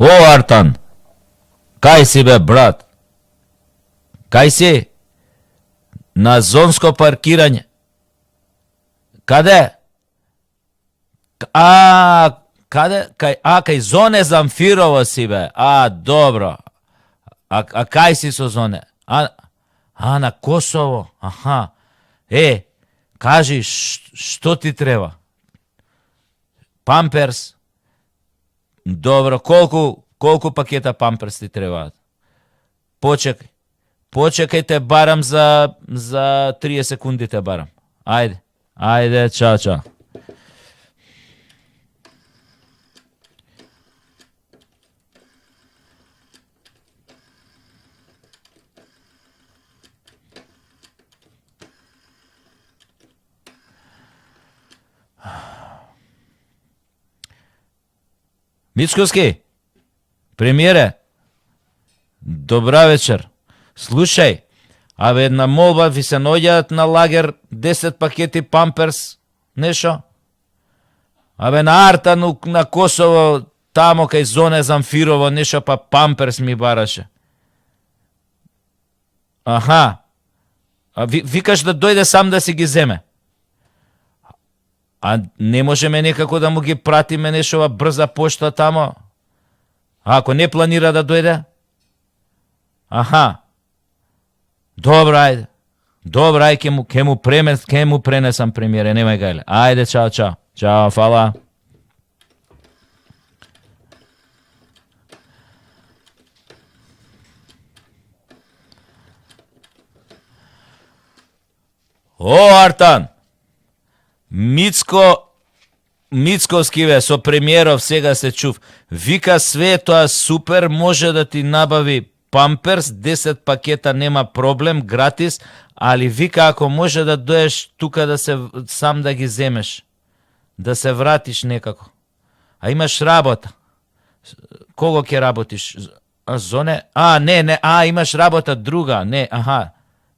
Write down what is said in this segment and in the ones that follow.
О, Артан, кај си бе, брат? Кај си? На зонско паркирање. Каде? Каде? Кај Зоне Замфирово си бе. Добро. Кај си со Зоне? На Косово. Аха. Кажи, што ти треба? Памперс? Добро, колку пакета памперс ти требаат? Почекај те барам за 30 секунди те барам. Ајде, чао. Мицковски, премиере, добра вечер. Слушај, една молба, ви се наоѓаат на лагер 10 пакети памперс, нешо? На Артан на Косово, тамо кај Зоне Замфирово, нешо па памперс ми бараше. Аха. Викаш да дојде сам да си ги земе. Не можеме некако да му ги пратиме нешова брза пошта тамо? Ако не планира да дојде? Аха. Добро, ајде. Добро, ќе му пренесам премиере, немај гајле. Ајде, чао. Чао, фала. О, Артан! Мицковски бе, со премиеров сега се чув. Вика све тоа супер, може да ти набави памперс, 10 пакета нема проблем, гратис, али вика ако може да доеш тука да се сам да ги земеш, да се вратиш некако. Имаш работа. Кого ќе работиш? Зоне? Не, имаш работа друга, не,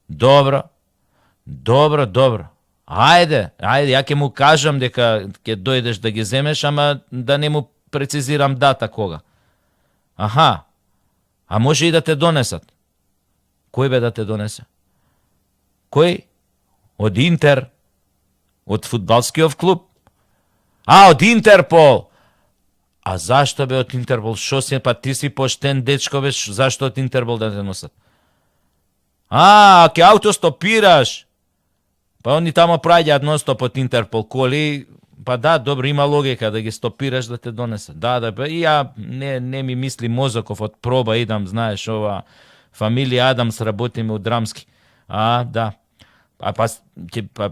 Добро. Ајде, ја ќе му кажам дека ќе дојдеш да ги земеш, ама да не му прецизирам дата кога. Може и да те донесат. Кој бе да те донесе? Кој? Од Интер? Од фудбалскиот клуб? Од Интерпол! Зашто бе од Интерпол? Шо си, па ти си поштен дечко бе, зашто од Интерпол да те носат? Ке аутостопираш! Па они тамо праќаат нон-стоп од Интерпол коли, па добро, има логика да ги стопираш да те донесат. И ја не ми мисли мозоков од проба идам, знаеш, ова фамилија Адамс работиме у Драмски.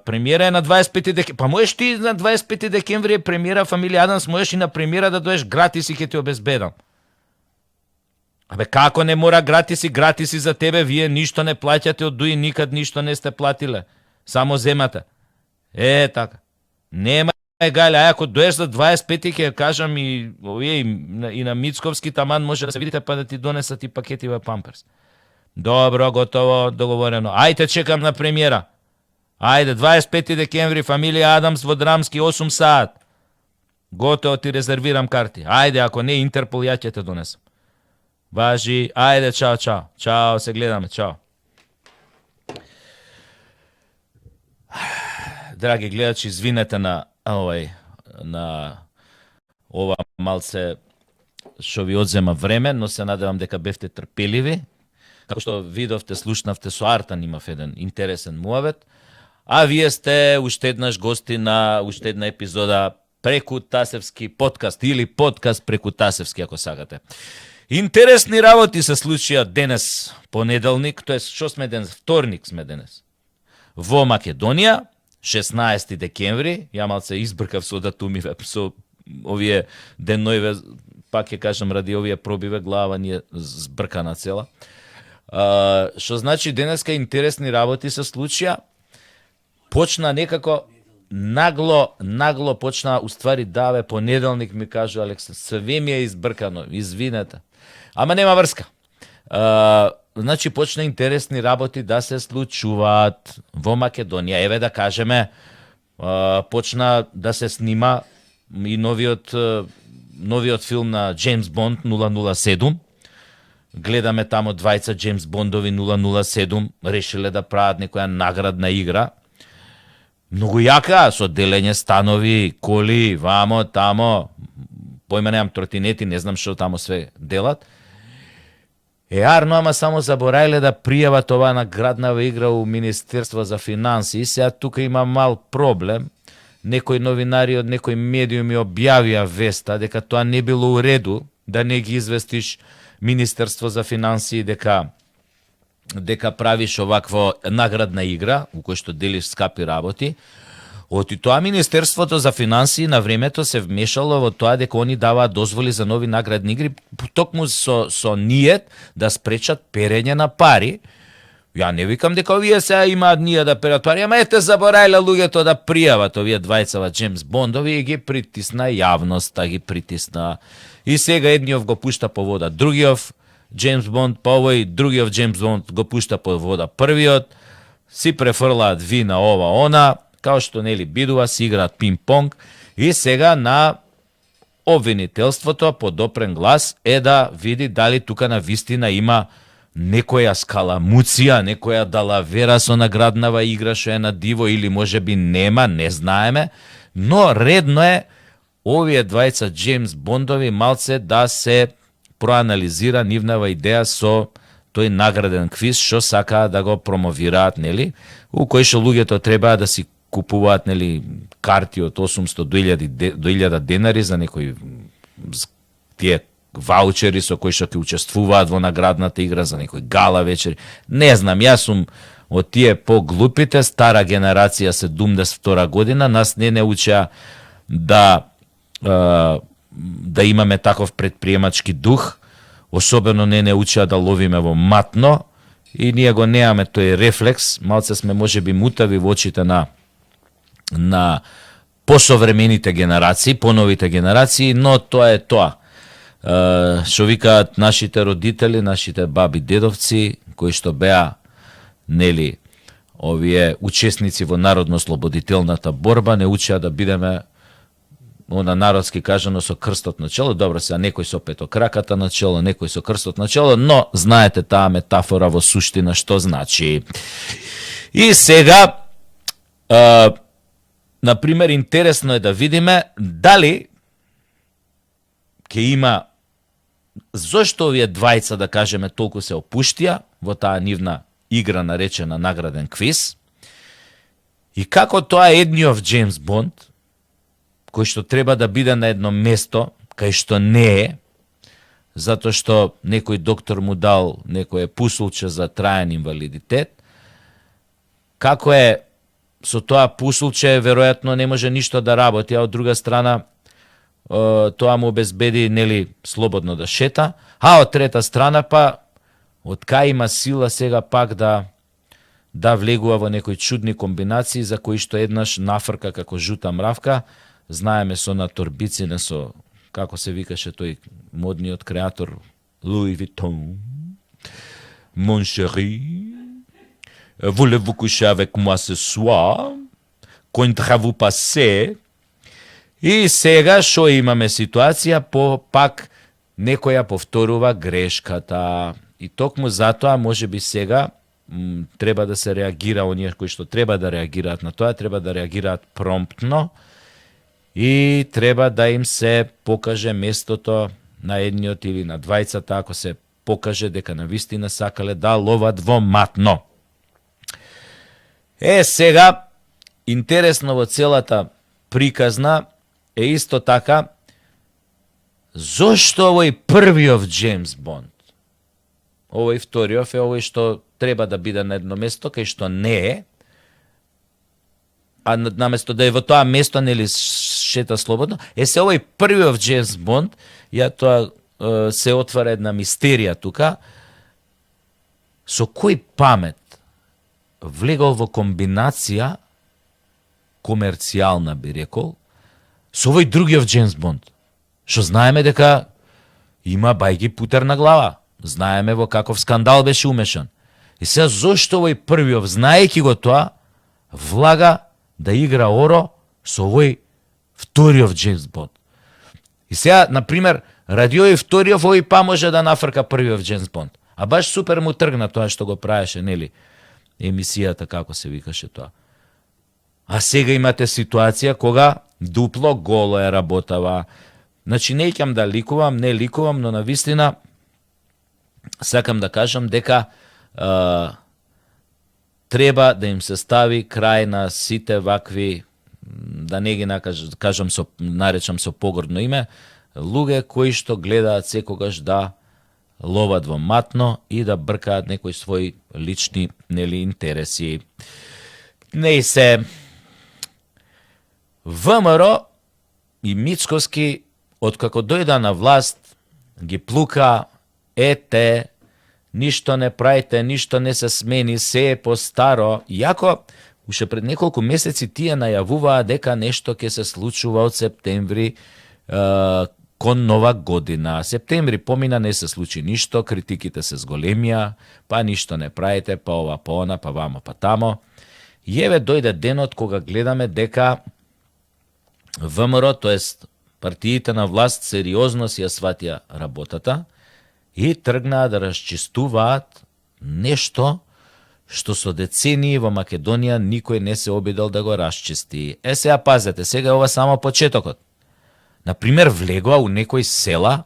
Премиера е на 25 декември. Па можеш ти на 25 декември е премиера фамилија Адамс, можеш и на премиера да доеш гратис и ќе ти обезбедам. Како не мора гратиси за тебе, вие ништо не плаќате од ДУИ, никад ништо не сте платиле. Само земате. Така. Нема гајле, ако доеш за 25 ќе кажам и на Мицковски таман може да се видите па да ти донесат и пакети во памперс. Добро, готово, договорено. Ајде, чекам на премиера. Ајде, 25 декември, фамилија Адамс во Драмски, 8 саат. Готово, ти резервирам карти. Ајде, ако не Интерпол, ја ќе те донесам. Важи, ајде, чао. Чао, се гледаме, чао. Драги гледачи, извинете на ова малце што ви одзема време, но се надевам дека бевте трпеливи. Како што видовте, слушнавте, со Артан имав еден интересен муавет. Вие сте уште еднаш гости на уште една епизода Преку Тасевски подкаст или подкаст Преку Тасевски, ако сакате. Интересни работи се случија денес, понеделник, тоест што сме денес, вторник сме денес. Во Македонија, 16 декември, ја малце избркав со датумиве, со овие деноиве, пак ќе кажам, ради овие пробиве, глава ни е збркана цела. Што значи денеска интересни работи се случија, почна некако нагло почна, уствари понеделник ми кажу Алекса, све ми е избркано, извинете. Ама нема врска. Значи почна интересни работи да се случуваат во Македонија. Еве да кажеме, почна да се снима и новиот филм на Джеймс Бонд 007. Гледаме тамо двајца Джеймс Бондови 007, решиле да прават некоја наградна игра. Многу јака, со делење станови, коли, вамо, тамо, појма немам, тротинети, не знам што тамо све делат. Арно, ама само забораиле да пријават оваа награднава игра у Министерство за финанси. И сега тука има мал проблем. Некои новинари од некои медиуми објавија веста дека тоа не било уреду, да не ги известиш Министерство за финанси дека правиш оваква наградна игра, у кој што делиш скапи работи. Оти тоа Министерството за финанси на времето се вмешало во тоа дека они даваат дозволи за нови наградни игри, токму со ниет да спречат перење на пари. Ја не викам дека овие сега имаат ние да перат пари, ама ете забораиле луѓето да пријават овие двајцава Джеймс Бондови и ги притисна јавноста, ги притисна. И сега едниот го пушта по вода другиот Джеймс Бонд, па овој другиот Джеймс Бонд го пушта по вода првиот, си префрлаат вина ова она, као што нели бидува, си играат пинг-понг и сега на обвинителството по допрен глас е да види дали тука на вистина има некоја скаламуција, некоја далавера со награднава игра што е на диво или можеби нема, не знаеме, но редно е овие двајца Джеймс Бондови малце да се проанализира нивнава идеја со тој награден квиз што сакаат да го промовираат, нели, у кој што луѓето треба да си купуваат, нели, карти од 800 до 1000 денари за некои тие ваучери со кои што ќе учествуваат во наградната игра за некој гала вечер. Не знам, јас сум од тие поглупите, стара генерација 72 година, нас не учеа да имаме таков предприемачки дух, особено не учеа да ловиме во матно и ние го неаме тој рефлекс, малце сме можеби мутави во очите на посовремените генерации, поновите генерации, но тоа е тоа. Што викаат нашите родители, нашите баби, дедовци, кои што беа, нели, овие учесници во народно-слободителната борба, не учеа да бидеме, на народски кажано, со крстот на чело. Добро, сега некој со петокраката на чело, некој со крстот на чело, но знаете таа метафора во суштина што значи. И сега, например, интересно е да видиме дали ќе има, зошто овие двајца, да кажеме, толку се опуштија во таа нивна игра наречена награден квиз, и како тоа едниот Джеймс Бонд, кој што треба да биде на едно место, кај што не е, затоа што некој доктор му дал некој пусулче за траен инвалидитет, како е со тоа пусулче, веројатно не може ништо да работи, а од друга страна тоа му обезбеди, нели, слободно да шета, а од трета страна па од кај има сила сега пак да влегува во некои чудни комбинации за кои што еднаш нафрка како жута мравка, знаеме со на торбицина со, како се викаше тој модниот креатор, Луи Витон, Mon chéri, voulez-vous coucher avec moi ce soir? Comptez-vous passer? И сега што имаме ситуација, пак некоја повторува грешката. И токму затоа можеби сега треба да се реагира, оние кои што треба да реагираат на тоа, треба да реагираат промптно и треба да им се покаже местото на едниот или на двајцата, ако се покаже дека навистина сакале да ловат во матно. Сега, интересно во целата приказна е исто така, зошто овој првиот Джеймс Бонд, овој вториот е овој што треба да биде на едно место, кај што не е, а наместо да е во тоа место, нели, шета слободно, се овој првиот Джеймс Бонд, тоа се отвара една мистерија тука, со кој памет влегол во комбинација комерцијална, би рекол, со овој другиот Джеймс Бонд, што знаеме дека има бајги путер на глава, знаеме во каков скандал беше умешан. И сега зошто овој првиот, знаејќи го тоа, влага да игра оро со овој вториот Джеймс Бонд. И сега, например, Радиои вториот овој па може да нафрка првиот Джеймс Бонд. А баш супер му тргна тоа што го правеше, нели? Емисијата, како се викаше тоа. А сега имате ситуација кога дупло голо е работава. Значи, не икам да ликувам, не ликувам, но на вистина сакам да кажам дека треба да им се стави крај на сите вакви, да не ги кажам наречам со погордно име, луѓе кои што гледаат секогаш да ловат во матно и да бркаат некои своји лични интереси. Не се ВМРО и Мицковски откако дојда на власт ги плука, ништо не правите, ништо не се смени, се е по старо, иако уште пред неколку месеци тие најавуваа дека нешто ќе се случува од септември кон нова година. Септември помина, не се случи ништо, критиките се зголемија, па ништо не правите, па ова, па она, па вамо, па тамо. И еве дојде денот кога гледаме дека ВМРО, тоест партиите на власт, сериозно си ја сватија работата и тргнаа да расчистуваат нешто што со децении во Македонија никој не се обидел да го расчисти. Сега пазете, сега ова само почетокот. Например, влегоа у некои села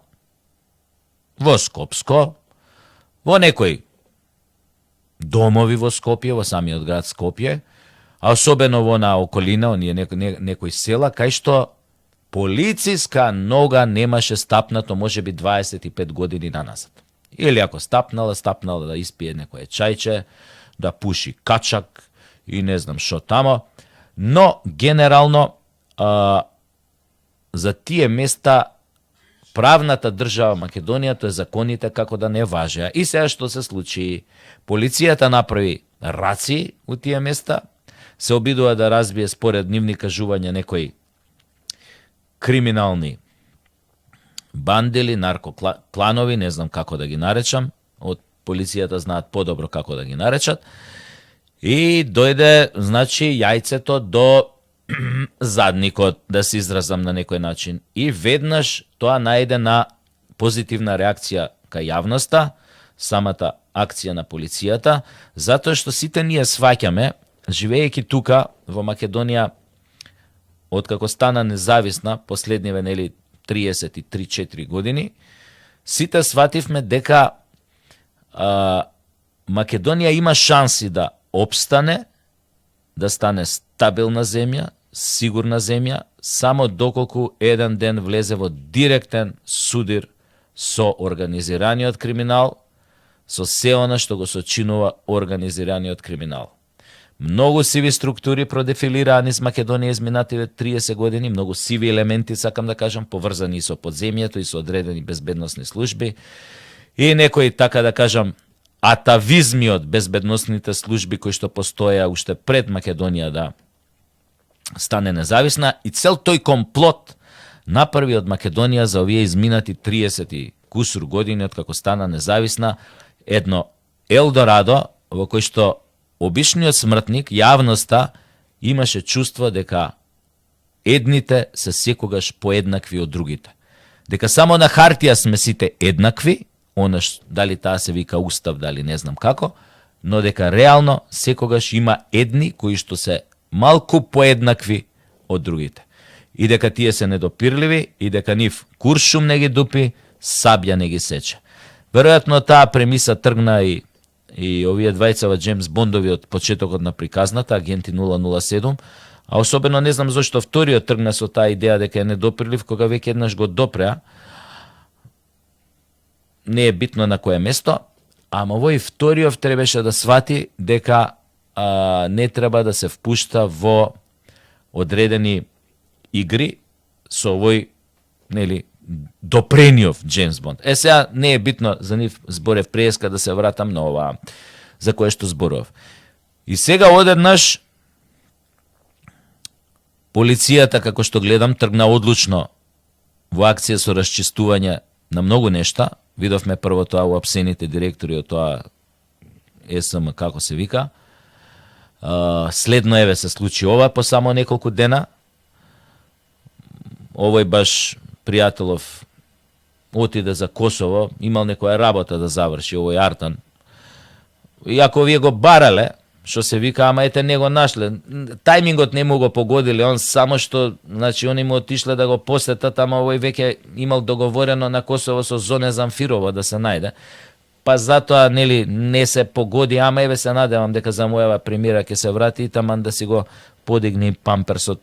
во Скопско, во некои домови во Скопје, во самиот град Скопје, а особено во на околина, оние некои села, кај што полициска нога немаше стапнато, може би 25 години наназад. Или ако стапнала да испие некое чајче, да пуши качак и не знам шо тамо, но генерално за тие места правната држава Македонија, тоа законите како да не важеа. И сега што се случи? Полицијата направи раци у тие места, се обидува да разбие според нивни кажувања некои криминални бандели, наркокланови, не знам како да ги наречам, од полицијата знаат подобро како да ги наречат, и дојде, значи, јајцето до задникот, да се изразам на некој начин. И веднаш тоа најде на позитивна реакција кај јавноста, самата акција на полицијата, затоа што сите ние сваќаме, живеејќи тука во Македонија, откако стана независна, последниве 33-4 години, сите свативме дека Македонија има шанси да опстане, да стане стабилна земја, сигурна земја, само доколку еден ден влезе во директен судир со организираниот криминал, со се она што го сочинува организираниот криминал. Многу сиви структури продефилираа низ Македонија изминативе 30 години, многу сиви елементи, сакам да кажам, поврзани со подземјето и со одредени безбедносни служби, и некои, така да кажам, атавизми од безбедносните служби кои што постоја уште пред Македонија да стане независна, и цел тој комплот направи од Македонија за овие изминати 30 и кусур години од како стана независна едно Елдорадо во кој што обичниот смртник, јавноста, имаше чувство дека едните се секогаш поеднакви од другите. Дека само на хартија сме сите еднакви, онаш, дали таа се вика устав, дали не знам како, но дека реално секогаш има едни кои што се малку поеднакви од другите. И дека тие се недопирливи, и дека нив куршум не ги дупи, сабја не ги сече. Веројатно таа премиса тргна и овие двајцава Джеймс Бондови од почетокот на приказната, агенти 007, а особено не знам зашто вториот тргна со таа идеја дека е недопирлив, кога веќе еднаш го допреа. Не е битно на кое место, ама овој вториот требаше да свати дека не треба да се впушта во одредени игри со овој, допрениот Джеймс Бонд. Сега не е битно за нив, зборев преска да се вратам на ова за кое што зборов. И сега одеднаш полицијата, како што гледам, тргна одлучно во акција со расчистување на многу нешта. Видовме прво тоа уапсените директори од тоа СМ, како се вика. Следно еве се случи ова по само неколку дена. Овој баш пријателов отиде за Косово, имал некоја работа да заврши овој Артан. Иако вие го барале, што се вика, ама ете не го нашле. Тајмингот не му го погодили, он само што, значи, они му отишле да го посетат, ама овој веќе имал договорено на Косово со Зоне Замфирова да се најде. Па затоа, нели, не се погоди, ама еве се надевам дека за мојава премиера ќе се врати и таман да си го подигне памперсот,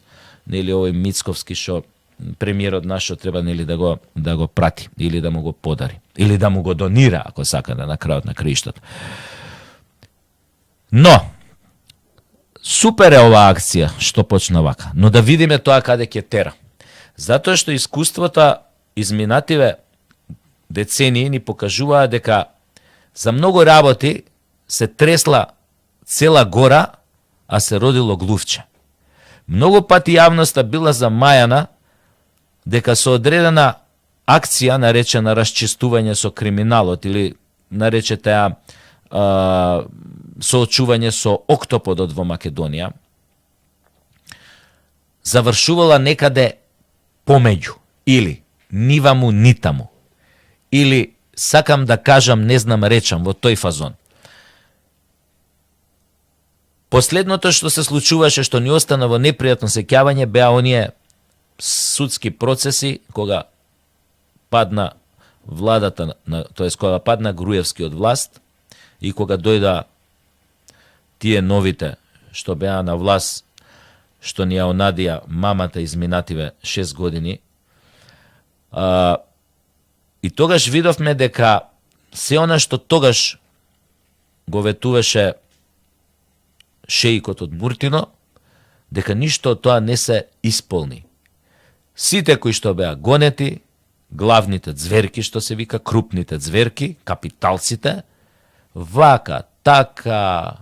нели, овој Мицковски што премиерот наш што треба, нели, да го прати или да му го подари или да му го донира, ако сака да на крајот на краиштата. Но супер е оваа акција што почна вака, но да видиме тоа каде ќе тера. Затоа што искуството изминативе децении ни покажуваа дека за многу работи се тресла цела гора, а се родило глувче. Многу пати јавноста била замајана дека со одредена акција, наречена расчистување со криминалот или наречете соочување со октоподот во Македонија, завршувала некаде помеѓу, или ниваму нитаму, или сакам да кажам, не знам речам, во тој фазон. Последното што се случуваше, што ни остана во непријатно сеќавање, беа оние судски процеси кога падна владата, тоест кога падна Груевски од власт и кога дојда тие новите што беа на власт, што ни ја онадија мамата изминативе 6 години. И тогаш видовме дека се она што тогаш го ветуваше шеикот од Муртино, дека ништо од тоа не се исполни. Сите кои што беа гонети, главните зверки, што се вика, крупните зверки, капиталците, вака, така,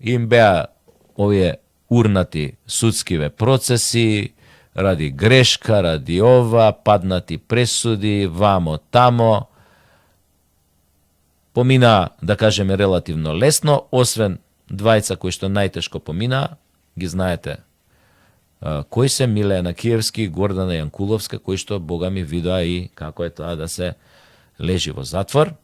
им беа овие урнати судскиве процеси, ради грешка, ради ова, паднати пресуди, вамо, тамо. Помина, да кажеме, релативно лесно, освен двајца кои што најтешко поминаа, ги знаете кои се, Милена Киевски и Гордана Јанкуловска, кои што, Бога ми, видоа и како е тоа да се лежи во затвор.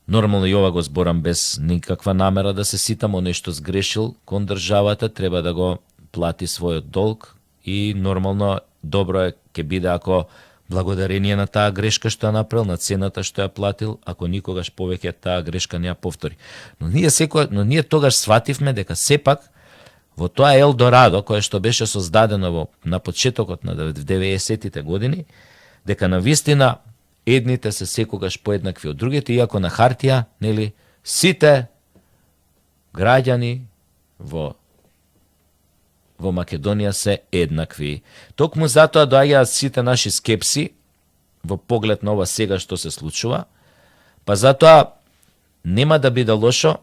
Нормално и ова го зборам без никаква намера да се ситам, оној што сгрешил кон државата треба да го плати својот долг и нормално добро е ќе биде ако благодарение на таа грешка што ја направил, на цената што ја платил, ако никогаш повеќе таа грешка не ја повтори. Но ние тогаш свативме дека сепак во тоа Елдорадо, кое што беше создадено на почетокот на 90-тите години, дека на вистина едните се секогаш поеднакви од другите, иако на хартија, нели, сите граѓани во Македонија се еднакви. Токму затоа доаѓаат сите наши скепси во поглед на ова сега што се случува, па затоа нема да биде лошо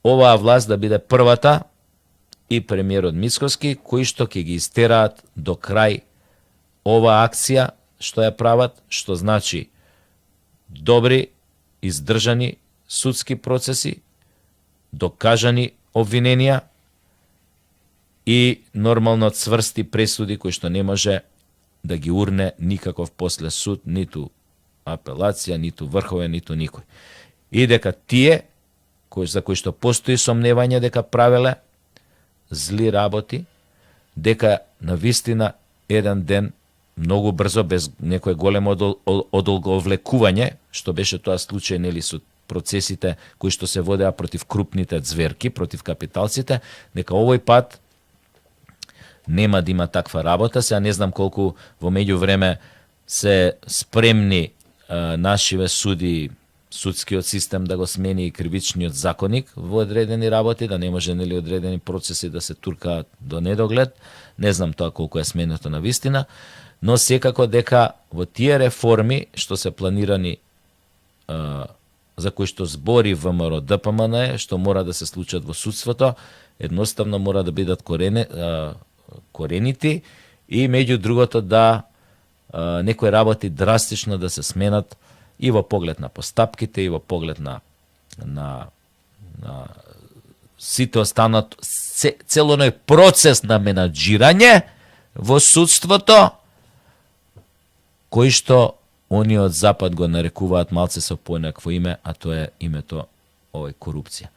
оваа власт да биде првата и премиерот Мицковски кои што ќе ги истераат до крај оваа акција што ја прават, што значи добри, издржани судски процеси, докажани обвиненија и нормално цврсти пресуди кои што не може да ги урне никаков после суд, ниту апелација, ниту врховен, ниту никој. И дека тие, за кои што постои сомневање дека правеле зли работи, дека на вистина еден ден многу брзо, без некој големо одолговлекување, што беше тоа случај, нели, со процесите кои што се водеа против крупните зверки, против капиталците, дека овој пат нема да има таква работа. Сега не знам колку во меѓувреме се спремни нашиве суди, судскиот систем да го смени и кривичниот законник во одредени работи, да не може, нели, одредени процеси да се туркаат до недоглед. Не знам тоа колку е сменето на вистина, но секако дека во тие реформи што се планирани, за кои што збори ВМРО ДПМН, што мора да се случат во судството, едноставно мора да бидат корените и меѓу другото да некои работи драстично да се сменат и во поглед на постапките, и во поглед на сите цел оној процес на менаџирање во судството, кој што они од Запад го нарекуваат малце со поинакво име, а тоа е името корупција.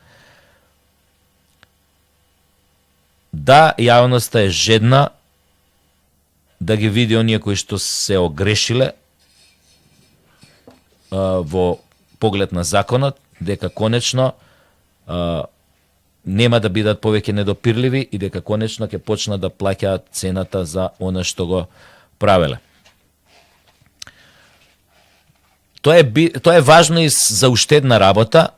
Да, јавноста е жедна да ги види оние кои што се огрешиле во поглед на законот, дека конечно нема да бидат повеќе недопирливи и дека конечно ќе почнат да плаќаат цената за она што го правеле. Тоа е важно и за уште една работа,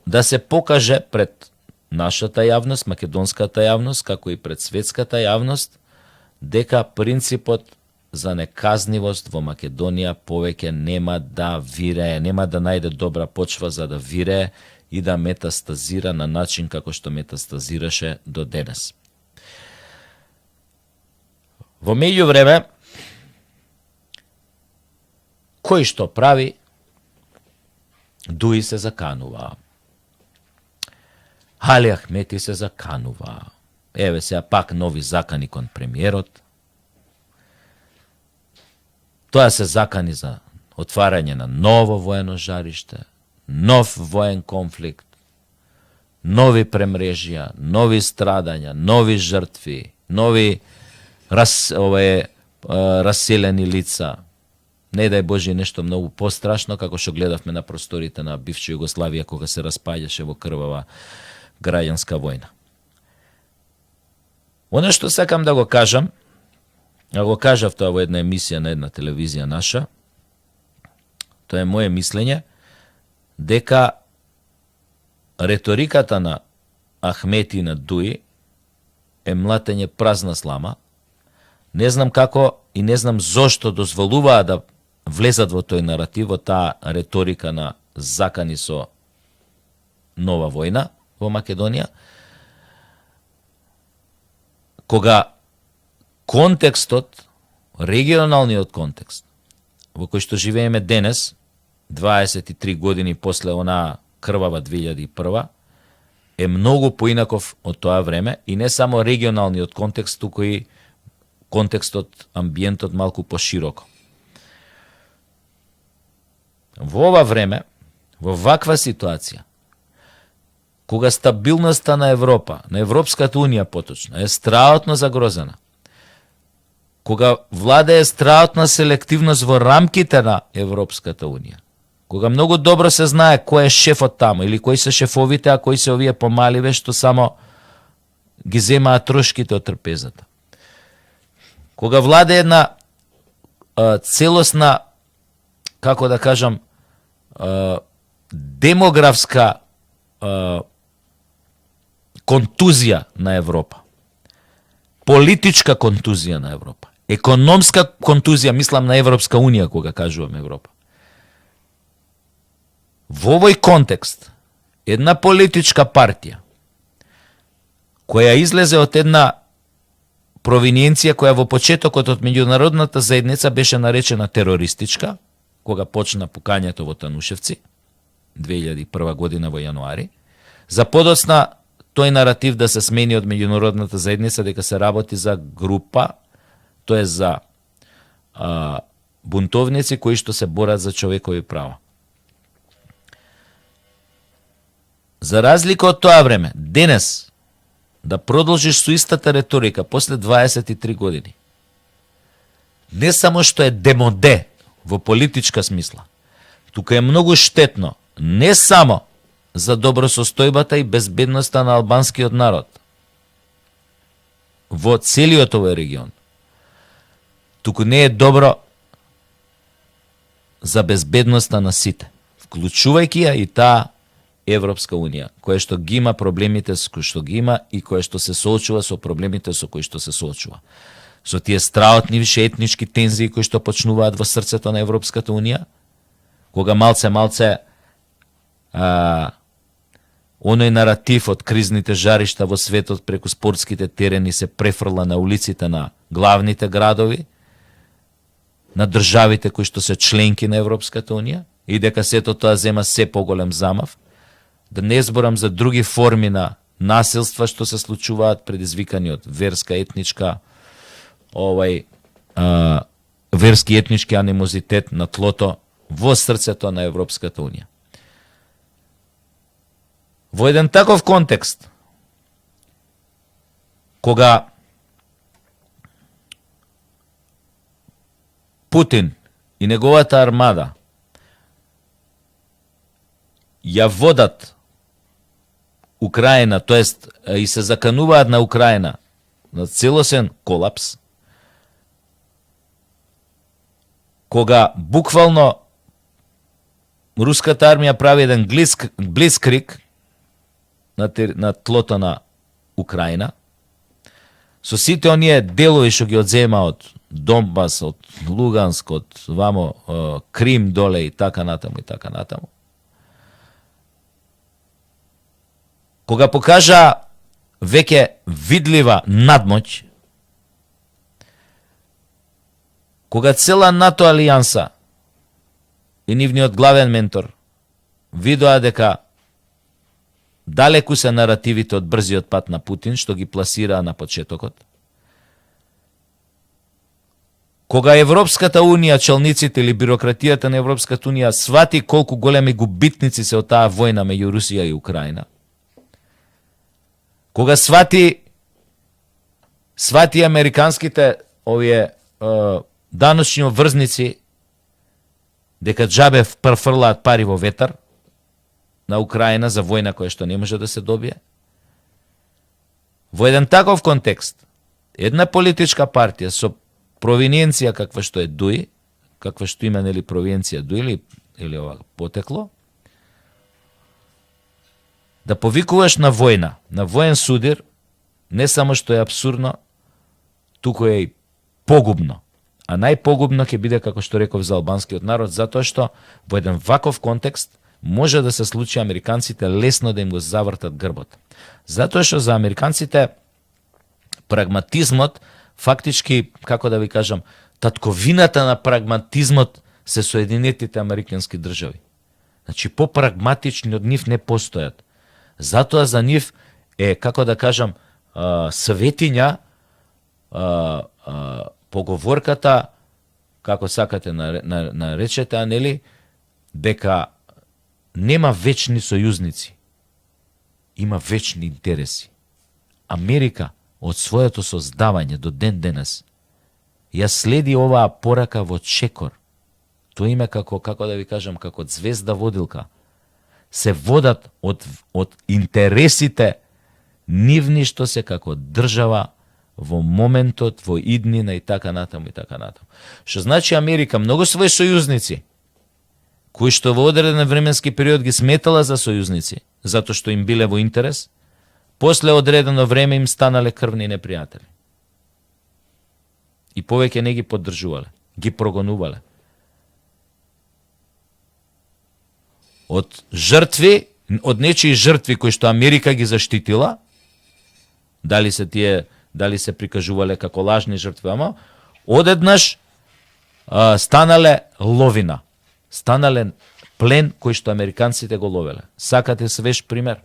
да се покаже пред нашата јавност, македонската јавност, како и пред светската јавност, дека принципот за неказнивост во Македонија повеќе нема да вирее, нема да најде добра почва за да вирее и да метастазира на начин како што метастазираше до денес. Во меѓувреме, кој што прави, Дуи се заканува. Али Ахмети се заканува. Еве сега пак нови закани кон премиерот. Тоа се закани за отварање на ново воено жариште, нов воен конфликт, нови премрежија, нови страдања, нови жртви, нови раселени лица. Не дај Боже нешто многу пострашно, како што гледавме на просторите на бивша Југославија кога се распаѓаше во крвава граѓанска војна. Оно што сакам да го кажам, а го кажав тоа во една емисија на една телевизија наша, тоа е моје мислење, дека реториката на Ахмети и на Дуи е млатење празна слама. Не знам како и не знам зошто дозволуваа да влезат во тој наратив, во таа реторика на закани со нова војна во Македонија, кога контекстот, регионалниот контекст, во кој што живееме денес, 23 години после онаа крвава 2001, е многу поинаков од тоа време и не само регионалниот контекст, туку и контекстот, амбиентот малку пошироко. Во ова време, во ваква ситуација, кога стабилноста на Европа, на Европската Унија поточно, е страотно загрозена, кога владее страотна селективност во рамките на Европската Унија, кога многу добро се знае кој е шефот таму или кои се шефовите, а кои се овие помаливе што само ги земаат трошките од трпезата. Кога владее една целосна, како да кажам, демографска контузија на Европа, политичка контузија на Европа, економска контузија, мислам на Европска Унија кога кажувам Европа. Во овој контекст, една политичка партија, која излезе од една провиненција која во почетокот од меѓународната заедница беше наречена терористичка, кога почна пукањето во Танушевци, 2001 година во јануари, за подоцна тој наратив да се смени од меѓународната заедница дека се работи за група, тоа е за бунтовници кои што се борат за човекови права. За разлика од тоа време, денес, да продолжиш со истата реторика после 23 години, не само што е демоде во политичка смисла, тука е многу штетно, не само за добросостојбата и безбедноста на албанскиот народ во целиот овој регион, туку не е добро за безбедноста на сите, вклучувајќи ја и таа Европска Унија, која што ги има проблемите со кои што ги има и која што се соочува со проблемите со кои што се соочува. Со тие страотни вишеетнички тензии кои што почнуваат во срцето на Европската Унија, кога малце оној наратив од кризните жаришта во светот преку спортските терени се префрла на улиците на главните градови, на државите кои што се членки на Европската Унија, и дека сето тоа зема се поголем замав, да не зборам за други форми на насилства што се случуваат предизвикани од верска, етничка, верски етнички анимозитет на тлото во срцето на Европската Унија. Во еден таков контекст, кога Путин и неговата армада ја водат Украина, тоест и се закануваат на Украина на целосен колапс, кога буквално руската армија прави еден блицкриг на тлото на Украина, со сите оние делови што ги одзема од Донбас, од Луганск, од вамо Крим доле и така натаму и така натаму. Кога покажа веќе видлива надмоќ, кога цела НАТО алијанса и нивниот главен ментор видоа дека далеку се наративите од брзиот пат на Путин, што ги пласираа на почетокот, кога Европската Унија, челниците или бирократијата на Европската Унија свати колку големи губитници се од таа војна меѓу Русија и Украина, кога свати американските овие даночни врзници дека џабе прфрлаат пари во ветар на Украина за војна која што не може да се добие. Во еден таков контекст, една политичка партија со провиненција каква што е ДУИ, каква што има нели провинција ДУИ или ова потекло, да повикуваш на војна, на воен судир, не само што е абсурдно, туку е и погубно. А најпогубно ќе биде, како што реков, за албанскиот народ, затоа што во еден ваков контекст може да се случи американците лесно да им го завртат грбот. Затоа што за американците прагматизмот, фактички, како да ви кажам, татковината на прагматизмот се Соединетите американски држави. Значи, попрагматични од нив не постојат. Затоа за нив е, како да кажам, светиња поговорката, како сакате наречете, нели, дека нема вечни сојузници, има вечни интереси. Америка од своето создавање до ден денес ја следи оваа порака во чекор. Тоа име како да ви кажам, како звезда водилка. Се водат од интересите нивни што се како држава во моментот, во иднина и така натаму и така натаму. Што значи Америка многу своји сојузници, кои што во одреден временски период ги сметала за сојузници, затоа што им биле во интерес, после одредено време им станале крвни непријатели. И повеќе не ги поддржувале, ги прогонувале. Од жртви, од нечии жртви кои што Америка ги заштитила, дали се прикажувале како лажни жртви, ама одеднаш станале ловина, станале плен кој што американците го ловеле. Сакате свеж пример?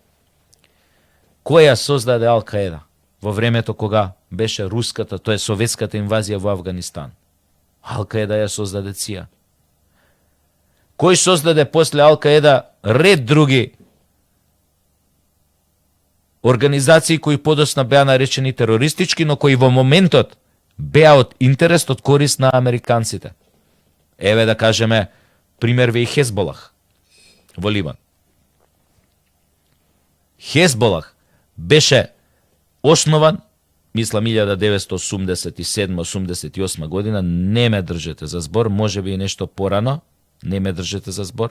Кој ја создаде Ал-Каеда во времето кога беше руската, тоа е советската инвазија во Афганистан? Ал-Каеда ја создаде ЦИА. Кој создаде после Ал-Каеда ред други организации кои подосна беа наречени терористички, но кои во моментот беа од интерес, од корист на американците? Еве да кажеме, пример ве и Хезболах во Либан. Хезболах беше основан, мислам 1987-88 година, не ме држете за збор, може би и нешто порано, не ме држете за збор,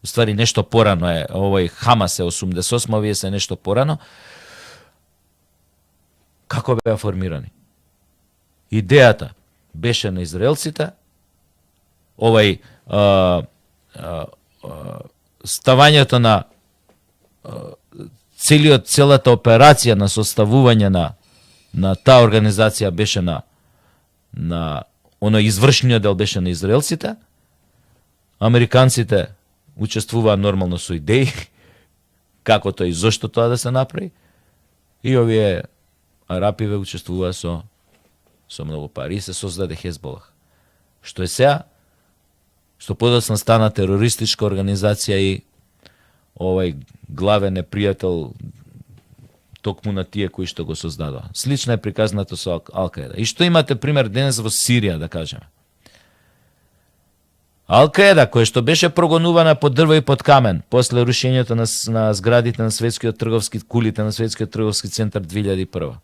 уствари нешто порано е, овој Хамас е 88, овие се нешто порано. Како беа формирани? Идејата беше на израелците, овај ставањето на целата операција на составување на таа организација беше на оној извршниот дел беше на израелците. Американците учествуваа нормално со идеи, како тоа и зошто тоа да се направи, и овие арапиве учествуваа со многу пари и се создаде Хезболах. што е сега, што подоцна стана терористичка организација и овај главен непријател токму на тие кои што го создадоа. Слично е приказнато со Ал-Каеда. И што имате пример денес во Сирија, да кажеме. Ал-Каеда, кој што беше прогонувана под дрво и под камен после рушењето на зградите на светскиот трговски кулите на светскиот трговски центар 2001.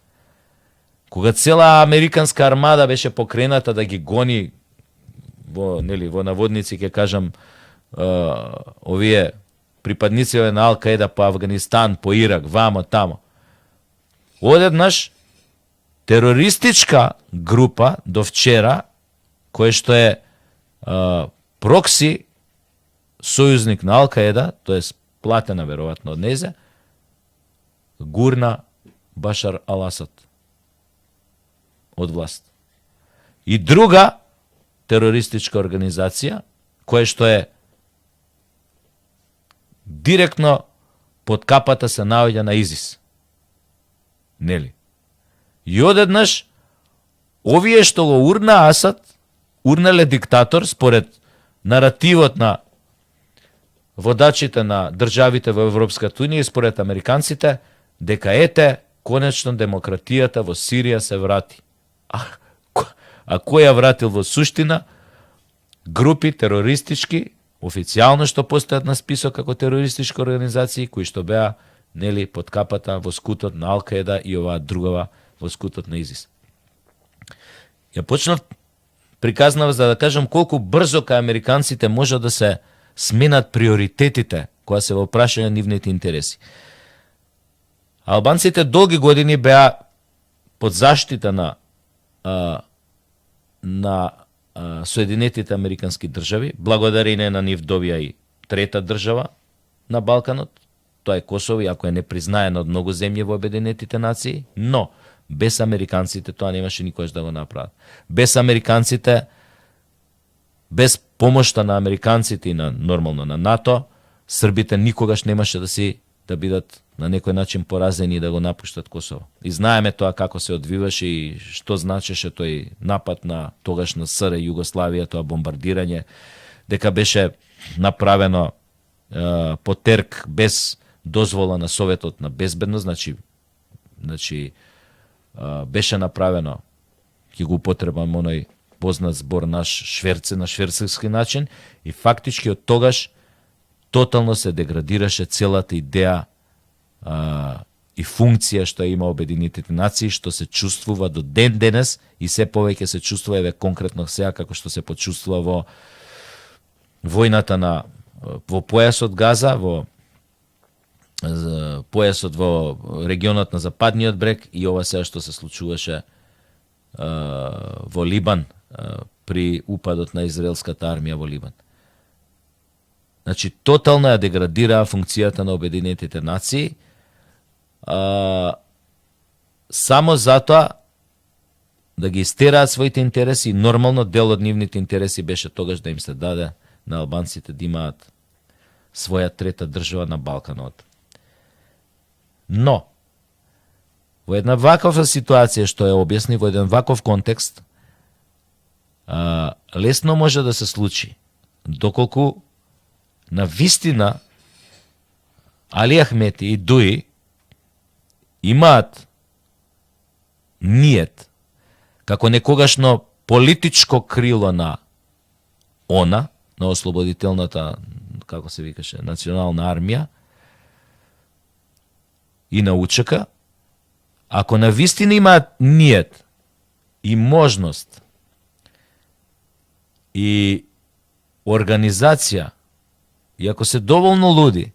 Кога цела американска армада беше покрената да ги гони во наводници, ќе кажам, овие припадници на Ал-Каеда по Афганистан, по Ирак, вамо, тамо. Одеднаш, терористичка група до вчера, која што е прокси сојузник на Ал-Каеда, тоест платена веројатно од незе, гурна Башар Ал-Асад од власт. И друга терористичка организација, која што е директно под капата се наоѓа на ИЗИС. Нели? И одеднаш, овие што го урна Асад, урнале диктатор, според наративот на водачите на државите во Европската унија и според американците, дека ете, конечно демократијата во Сирија се врати. А кој ја вратил во суштина? Групи терористички, официјално што постојат на список како терористички организации, кои што беа нели под капата во скутот на Ал-Каеда и оваа другава во скутот на ИЗИС. Ја почнав приказнав за да кажам колку брзо кај американците може да се сменат приоритетите кога се во прашање нивните интереси. Албанците долги години беа под заштита на Соединетите Американски држави, благодарение на нив добија и трета држава на Балканот, тоа е Косово, иако е непризнаено од многу земји во Обединетите нации, но без американците тоа немаше никогаш да го направат. Без американците, без помошта на американците и нормално на НАТО, србите никогаш немаше да бидат на некој начин поразени и да го напуштат Косово. И знаеме тоа како се одвиваше и што значеше тој напад на тогашна СР Југославија, тоа бомбардирање, дека беше направено по терк без дозвола на Советот на безбедност, значи беше направено, ќе го употребам оној познат збор наш шверце на шверцерски начин, и фактички од тогаш тотално се деградираше целата идеја и функција што има Обединетите нации, што се чувствува до ден денес и се повеќе се чувствува еве конкретно сега како што се почувствува во војната во појасот Газа, во појасот во регионот на Западниот брег и ова сега што се случуваше во Либан при упадот на израелската армија во Либан. Значи, тотално ја деградираа функцијата на Обединетите нации, само затоа да ги истераат своите интереси. Нормално дел од нивните интереси беше тогаш да им се даде на албанците да имаат своја трета држава на Балканот. Но, во една ваква ситуација што ја објасни, во еден ваков контекст, лесно може да се случи, доколку на вистина Али Ахмети и Дуи имаат ниет, како некогашно политичко крило на ОНА, на ослободителната, како се викаше, национална армија, и на УЧК, ако на вистина имаат ниет и можност и организација, и ако се доволно луди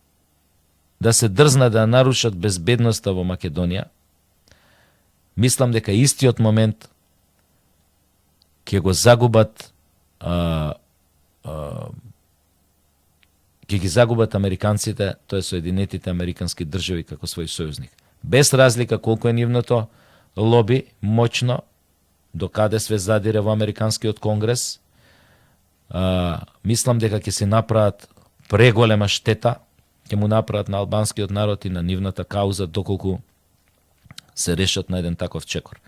да се дрзна да нарушат безбедноста во Македонија, мислам дека истиот момент ќе го загубат ќе ги загубат американците, тоа е Соединетите Американски држави како свој сојузник. Без разлика колку е нивното лоби моќно, до каде све задире во Американскиот конгрес, мислам дека ќе се направат преголема штета, ќе му направат на албанскиот народ и на нивната кауза, доколку се решат на еден таков чекор.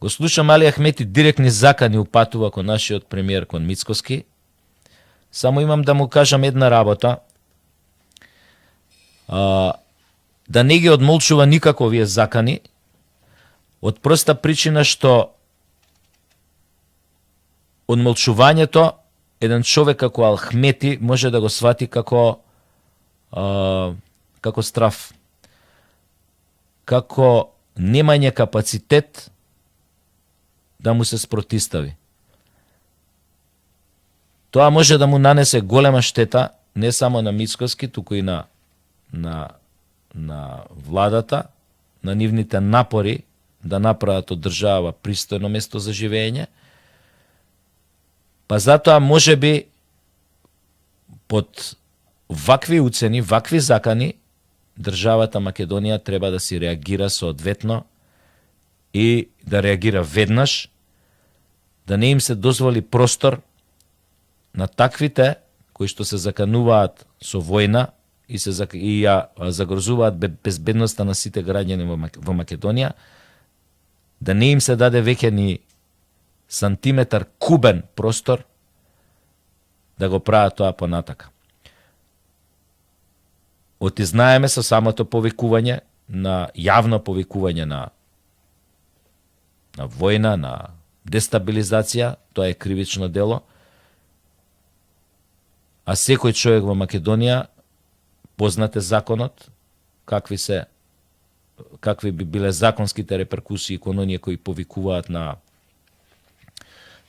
Го слушам Али Ахмети директни закани упатува кон нашиот премиер, кон Мицкоски. Само имам да му кажам една работа. Да не ги одмолчува никако овие закани, од проста причина што одмолчувањето еден човек како Алхмети може да го свати како страф, како немање капацитет да му се спротистави. Тоа може да му нанесе голема штета не само на Мицкоски, туку и на владата, на нивните напори да направат од држава пристојно место за живење. Па затоа можеби под вакви уцени, вакви закани, државата Македонија треба да си реагира соодветно и да реагира веднаш, да не им се дозволи простор на таквите кои што се закануваат со војна и ја загрозуваат безбедноста на сите граѓани во Македонија, да не им се даде веќе ни сантиметар кубен простор да го прават тоа понатака. Отизнаеме со самото повикување на јавно повикување на војна, на дестабилизација, тоа е кривично дело. А секој човек во Македонија, познате законот, какви би биле законските реперкусии кон оние кои повикуваат на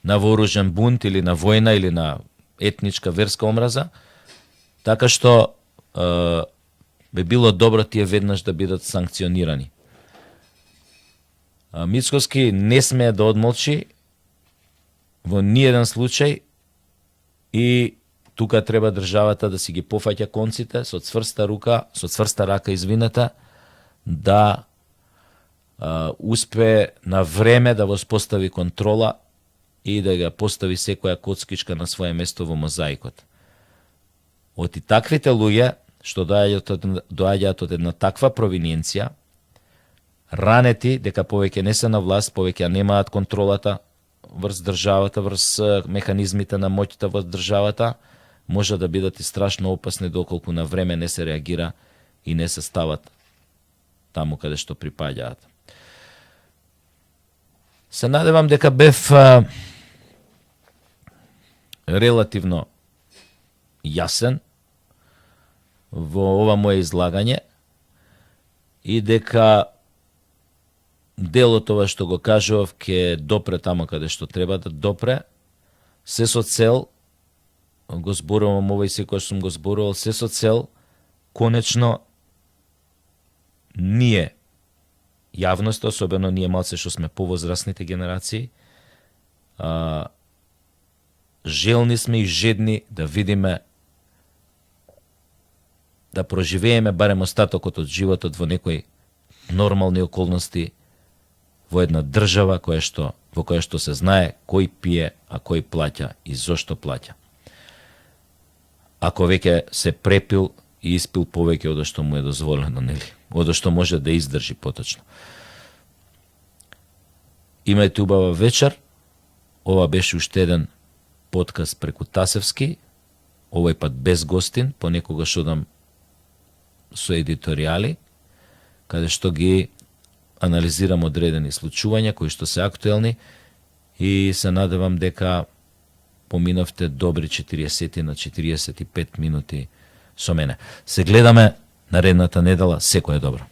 вооружен бунт или на војна или на етничка верска омраза, така што би било добро тие веднаш да бидат санкционирани. Мицкоски не смее да одмолчи во ниеден случај и тука треба државата да си ги пофаќа конците со цврста рака, да успее на време да воспостави контрола и да ја постави секоја коцкичка на своје место во мозаикот. Од и таквите луѓе што доаѓаат од една таква провиненција, ранети дека повеќе не се на власт, повеќе немаат контролата врз државата, врз механизмите на моќта во државата, може да бидат и страшно опасни доколку на време не се реагира и не се стават таму каде што припаѓаат. Се надевам дека бев релативно јасен во ова моje излагање и дека дел од тоа што го кажував ќе допре таму каде што треба да допре, се со цел, го зборувам ова и секој сум го зборувал, се со цел конечно ние, јавноста, особено ние малце што сме повозрасните генерации, желни сме и жедни да видиме, да проживееме барем остатокот од животот во некои нормални околности, во една држава во која што се знае кој пие, а кој плаќа и зошто плаќа. Ако веќе се препил и испил повеќе од што му е дозволено, нели? Од што може да издржи поточно. Имајте убава вечер. Ова беше уште еден подкаст преку Тасевски, овој пат без гостин, понекогаш одам со едиторијали, каде што ги анализирам одредени случувања кои што се актуелни и се надевам дека поминавте добри 40 на 45 минути со мене. Се гледаме наредната недела, секое добро.